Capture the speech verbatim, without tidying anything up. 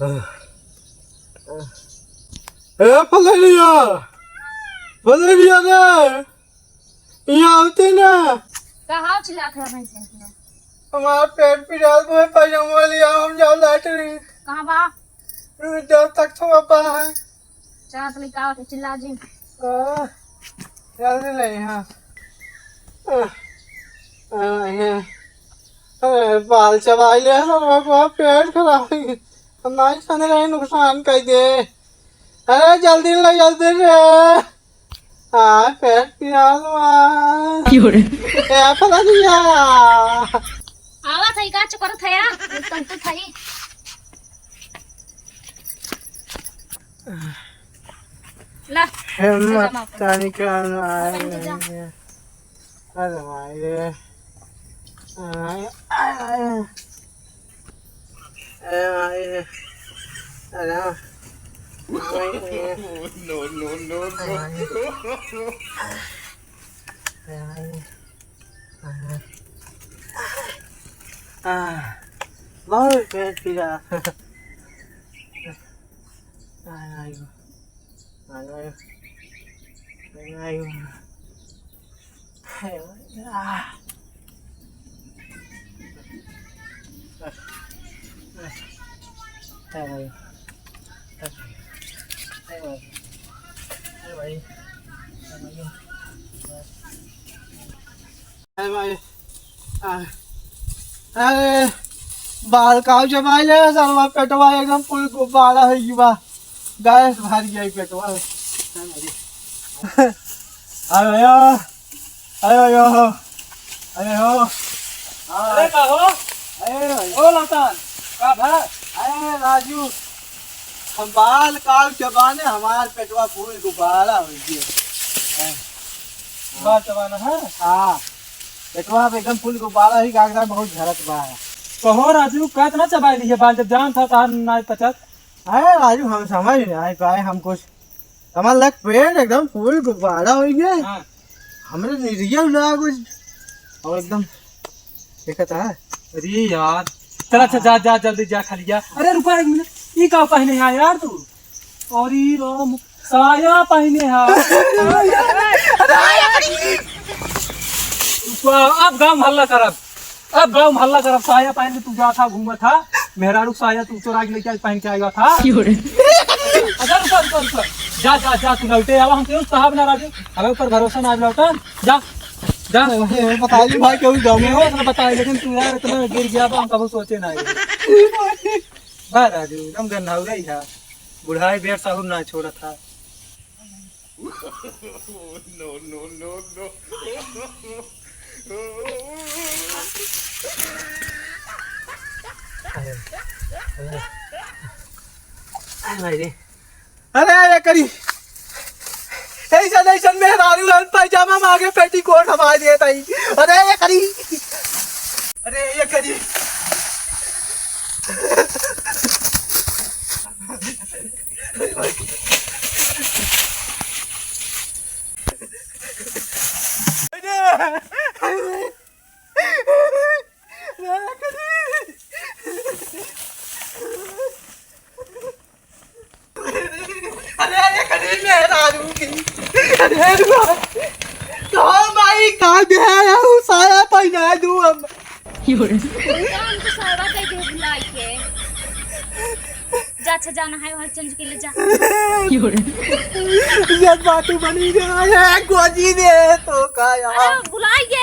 ए फुलरिया, फुलरिया रे, यहाँ आवते ना। कहाँ चिल्लात है भाई से? हमार पेट पिरात है, पैजामा लिया, हम जाओ लैटरिन। कहाँ बा? जब तक तो बाबा है। चाहत लइका आवत है, चिल्ला जी। आ, जल्दी ले यहाँ। आ, आ, ये, अरे, बाल चबाई ले, सरवा को पेट खराब है। हम नहीं खाने रहे, नुकसान कर दे। अरे, जल्दी ले, जल्दी ले। आ, पेट पिरात बा। क्यों रे? ए, फुलरिया। आवत है, का चुकर थया? तंतु थई। ला, हिम्मत जमा कर। तनिक ना आए। जा, जा। अरे माई रे। अरे माई, अरे माई। अरे माई रे। अरे माई रे। No, no, no, no। अरे माई रे। अरे माई रे। अरे माई रे। आह, बहुत पेट पिरा। आयो, आयो। आयो, आयो। आयो, आयो। आयो, आह। आयो, आयो। आयो, आयो। आयो, आयो। अरे भाई, आ, अरे, बाल काउ जमाई ले, सरवा पेटवा एकदम फुल गुब्बारा होइ गवा। गैस भर गया पेटवा। अरे भैया, अरे भैया, अरे हो। अरे का हो? अरे भाई। ओ लतान, का भा? अरे राजू, हम बाल काउ जमाने, हमार पेटवा फुल गुब्बारा होइ गया। बाल चबाना है? हाँ। पेटवा पे एकदम फुल गुब्बारा ही कागजा बहुत झरत बा। कहो राजू, का इतना चबाई लिहे बाल, जब जान था तार नाय पचत? अरे राजू, हम समझ नहीं आए पाए, हम कुछ हमार लग पेट एकदम फुल गुब्बारा होइ गया। हाँ। हमरे रियल लगा कुछ और एकदम देखा था। अरे यार, चला अच्छा, जा, जा, जल्दी जा, खा लिया। अरे रुका एक मिनट, ई का पहने है यार तू? अरे राम, साया पहने है। वाह, अब गाँव हल्ला करब, अब गाँव हल्ला करब। साया पहन के तू जा था, घूमा था, मेहरारू साया तू चोरा के लेके आज पहन के आया था। क्यों रे? अच्छा, रुका, रुका, रुका। जा, जा, जा, तू लौटे आवा, हम क्यों साहब ना राजू, हमें ऊपर भरोसा ना लौटा। जा, जा। अरे, बताई भाई, क्यों गाँव में हो? मैं तो बताई, लेकिन तू यार इतना गिर गया, हम कभी सोचे ना। वाह राजू, एकदम गन्हाउरा ही है। बुढ़ाई बेर साहब ना छोड़ा था। No, no, no, no। अरे, अरे। अरे, ये करी। ऐसा, ऐसा मेहरारू हन, पैजामा मांगे, पेटीकोट हमारे देत आई। अरे, ये करी। अरे, ये करी। अरे, ये करी मेहरारू की। अरे, रुआ। तो भाई, का दे आया हूँ, साया पहना दूँ हम। काम तो सारा कह दे बुलाई के। जा, अच्छा, जाना है, वहाँ चेंज के ले जा। जब बातू बनी गया है, गोजी दे तो का यार। अरे, बुलाई के।